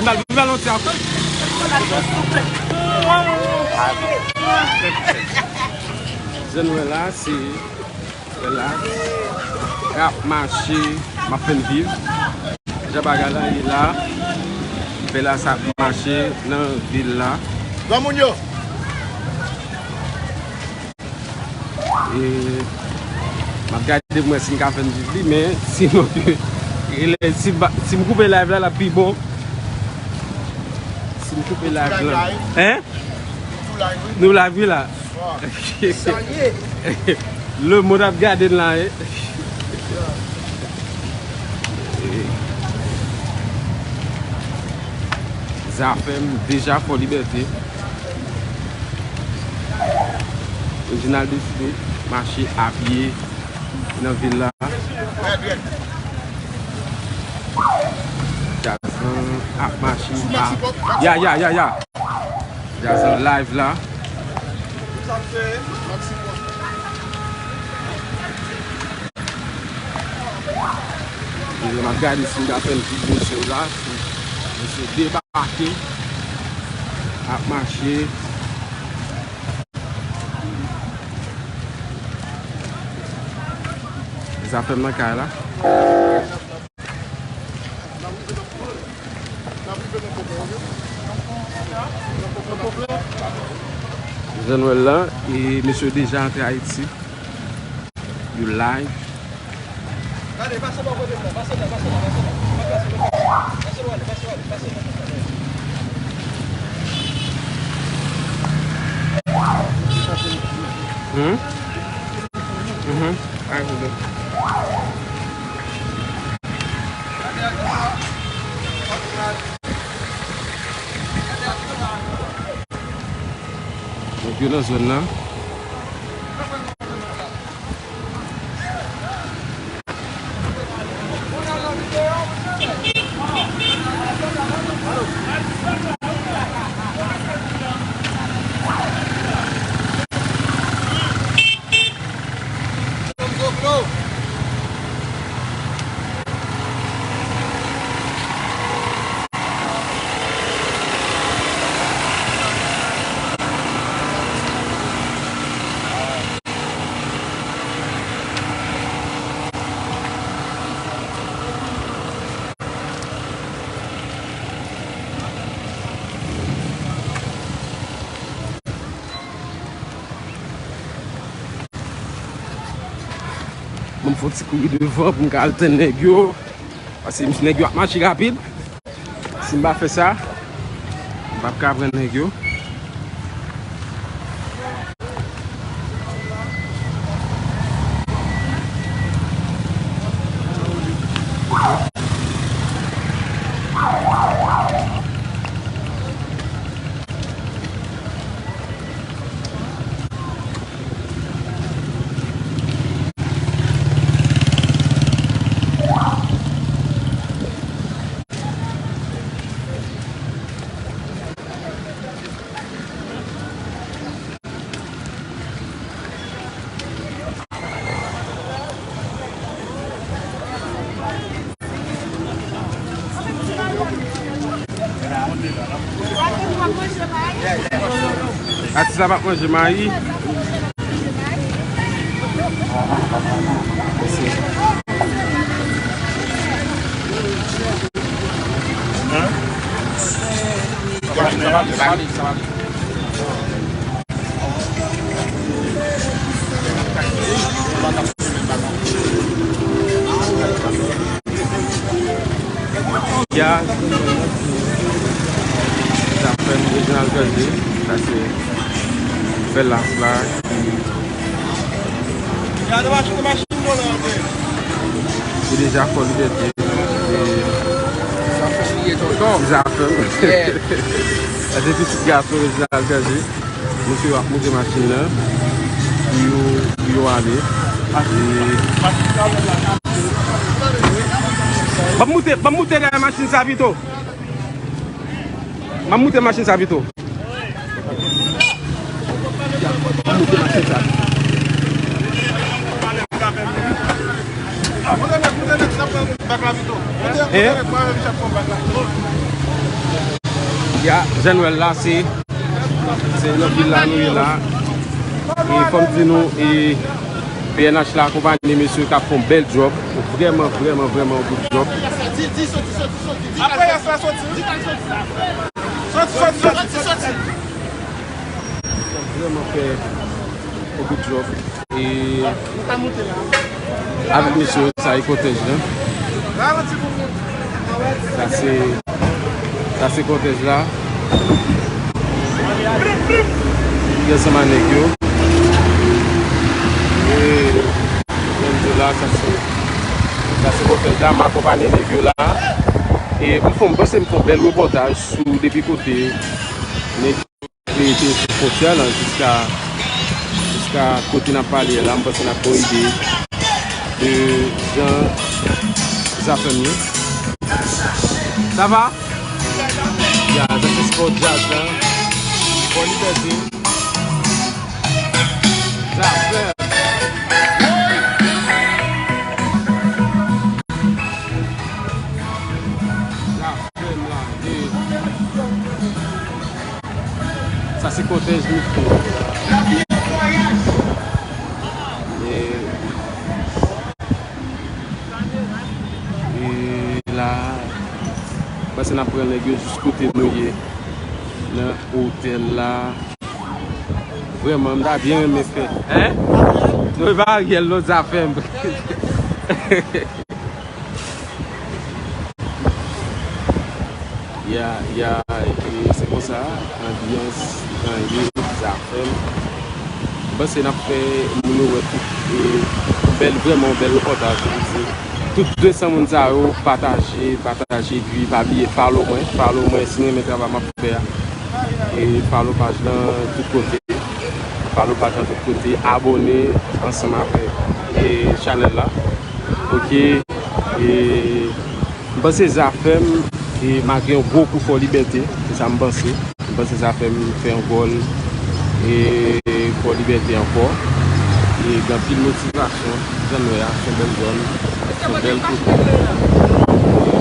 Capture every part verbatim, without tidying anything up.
bal, vin bal yon ti ap. Jan nou wè la, se, wè la, y ap mache, m ap fè n viv. Jan bagay la ye la, Velas ap mache nan vil la. Granmoun yo. E m ap gade pou m wè si m ka fè n viv li, men sinon ke, e lè, si m pa, si m koupe live la, l ap pi bon. Si m koupe live la. Hein? Nou live, wi, la. Lemonn ap gade n la, e. Zafèm deja Fò Libète. Reginald deside mache apye nan vil la. Jazan ap mache a. Ya, ya, ya, ya. Jazan live la. E m ap gade si m ka fè l pi bon show la. Si misye debake, ap mache. Zafèm nan kay la. Jan nou wè l la, e mesye yo deja antre Ayiti. Yo live. Hmm? Mhm. Ay, hold up. Donk, yo nan zòn nan. Ban m fè yon ti kouri devan pou m ka al tann nèg yo. Paske nèg yo ap mache rapid. Si m pa fè sa, m p ap ka pran nèg yo. Atis la p ap manje mayi. Ya, sa fè m Reginald Candé, sa se Velas la ki, ki deja Fò Libète. Zafèm li ye tonton. Zafèm. Yeah. Sa se pitit gason Reginald Candé. Mesye yo ap moute machin nan pou yo, pou yo ale. E ban m moute, ban m moute dèyè machin sa pito. Ban m moute machin sa pito. Ban m moute machin sa. Hein? Ya, jan nou wè l la, se, se nan vil la nou ye la. E fò m di nou, e, P N H la akonpanye mesye k ap fè yon bèl djòb. Vrèman, vrèman, vrèman yon bout djòb. Sòti, sòti, sòti, sòti. Di kal sòti. Sòti, sòti, sòti, sòti. Vrèman fè yon bout djòb. E avèk mesye yo, sa e kòtèj la. Sa se, sa se kòtèj la. Li ansanm ak nèg yo. E menm di la, sa se, sa se kòtèj la, m akonpanye nèg yo la. E m fè, m panse m fè yon bèl repòtaj sou depi kote nèg yo rete sou fwontyè lan jiska, jiska kote n ap pale a la, m panse n ap gen yon ide de jan Zafèm ye. Sa va? Ya, sa se spò djaz la. Fò Libète. Zafèm. Zafèm la. E sa se kòtèj nou fè. E, e la, m panse n ap pran nèg yo jis kote nou ye, nan otèl la. Vrèman, m ta byen renmen fè. Hein? Nou pa Ariel, non, Zafèm. Ya, ya, e se konsa, anbyans, jan ye, Zafèm. M panse n ap fè moun yo wè tout, e, bèl, vrèman, bèl repòtaj, m di. Tout de san moun sa yo, pataje, pataje, epi pa bliye follow mwen, follow mwen, si n renmen travay m ap fè a. E follow paj lan tout kote, follow paj lan tout kote, abòne ansanm avèk, e, chanèl la. Ok, e M panse Zafèm, e, make yon gwo kou Fò Libète, se sa m panse. M panse Zafèm fè yon gòl, e, Fò Libète ankò. E gen anpil motivasyon, jan nou wè a, se yon bèl zòn, se yon bèl kote.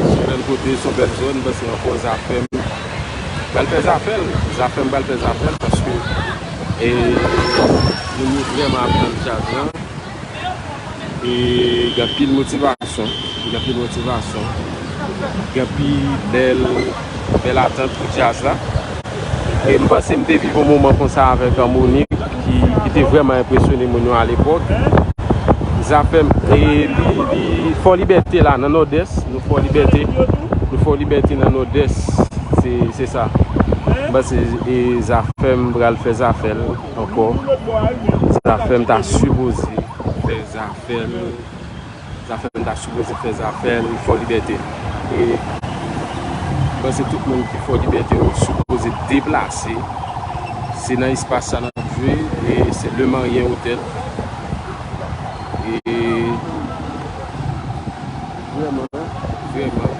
Se yon bèl kote, se yon bèl zòn, m panse ankò Zafèm pral fè zafè l, Zafèm pral fè zafè l, paske, e, moun yo vrèman ap tann djaz lan. E gen anpil motivasyon, gen anpil motivasyon, gen anpil bèl, bèl atant pou djaz la. E m panse m te viv yon moman konsa avèk, a, Monique ki, ki te vrèman enpresyone moun yo alepòk. Zafèm, e li, li Fò Libète la, nan Nòdès, nou Fò Libète, nou Fò Libète nan Nòdès, se, se sa. M panse, e, Zafèm pral fè zafè l ankò. Zafèm ta sipoze fè zafè l. Zafèm ta sipoze fè zafè l Fò Libète. E m panse tout moun ki Fò Libète yo sipoze deplase. Se nan espas sa n ap jwe, e se Le Marien Hotel. E vrèman, vrèman,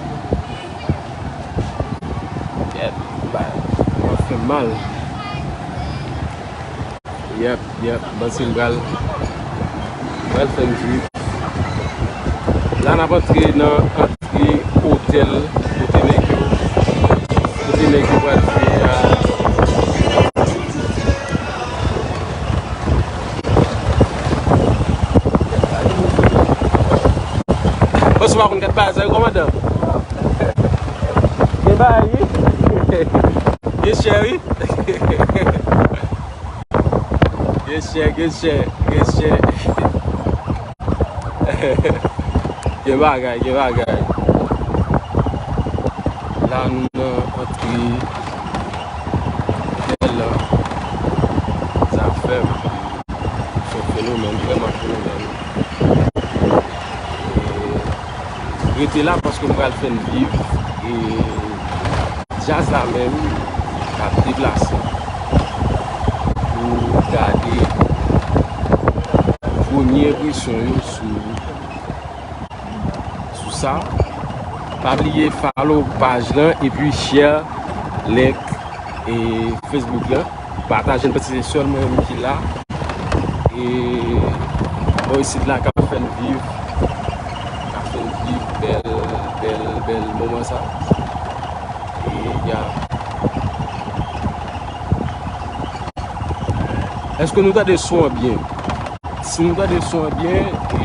yèp, ba, m ap fè mal. Yèp, yèp, m panse m pral, pral fè m viv. La n ap antre nan antre otèl, kote nèg yo, kote nèg yo pral jwe a. Bòs ou pa konn kat bagay sa yo, kòmandan? Gen bagay, wi. Gen chè, wi. Gen chè, gen chè, gen chè. Gen bagay, gen bagay. La nou nan antre otèl la. Zafèm. Se yon fenomèn, vrèman fenomèn. E rete la paske m pral fè n viv. E djaz la menm ap deplase pou gade premye enpresyon yo sou, sou sa. Pa bliye follow paj lan epi share, like, e Facebook lan. Pataje l, paske se sèl mwen menm ki la. E bò isit la k ap fè n viv, k ap fè n viv bèl, bèl, bèl moman sa. E ya, Èske nou tande son an byen? Si nou tande son an byen, e,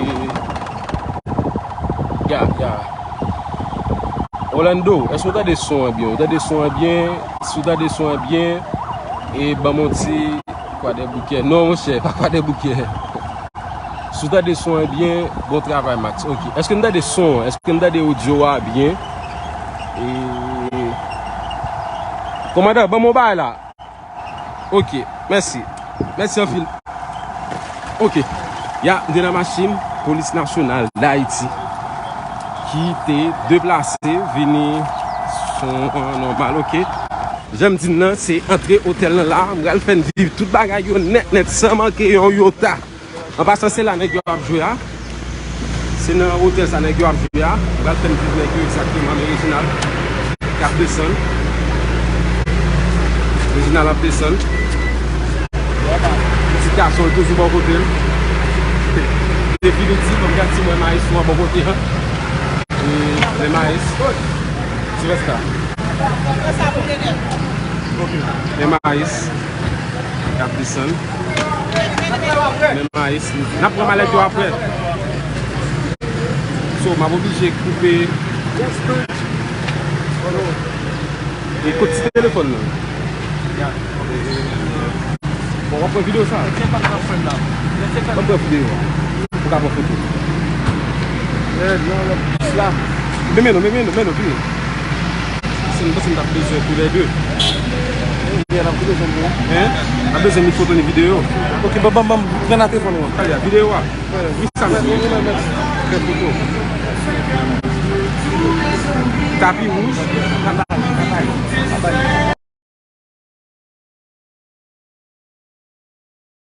ya, ya. Orlando, èske w tande son an byen? Ou tande son an byen? Si w tande son an byen, e ban m yon ti Kwadèboukè. Non, monchè, pa Kwadèboukè. Si w tande son an byen, bon travay, Max. Ok. Èske n tande son an? Èske n tande odyo a byen? E, kòmandan, ban m yon bagay la. Ok, mèsi. Mèsi anpil. Ok. Ya, m te nan machin Polis Nasyonal Dayiti ki te deplase vini son an nòmal, ok. Jan m di n nan, se antre otèl nan la. M pral fè n viv tout bagay yo nèt, nèt, san manke yon yota. An pasan, se la nèg yo ap jwe a. Se nan otèl sa nèg yo ap jwe a. M pral fè n viv nèg yo egzakteman, men Reginald k ap desann. Reginald ap desann. Pitit gason l toujou bò kote l. Depi midi, ban m gad si m wè Maes sou an bò kote an. E, men Maes. Silvesta. Men Maes k ap desann. Men Maes. N ap pran malèt yo apre. So, m ap oblije koupe. E kot ti telefòn nan? Bon, w ap pran videyo sa? W ap pran videyo a. Ou ka pran foto. Men, men nou, men, men nou, men nou, vini. Se nou, se nou t ap bezwen toulède. N ap bezwen ni foto ni videyo. Ok, ban, ban, ban, pran nan telefòn ou an. Videyo a. Wi, sa m di. Fè foto. Tapi wouj.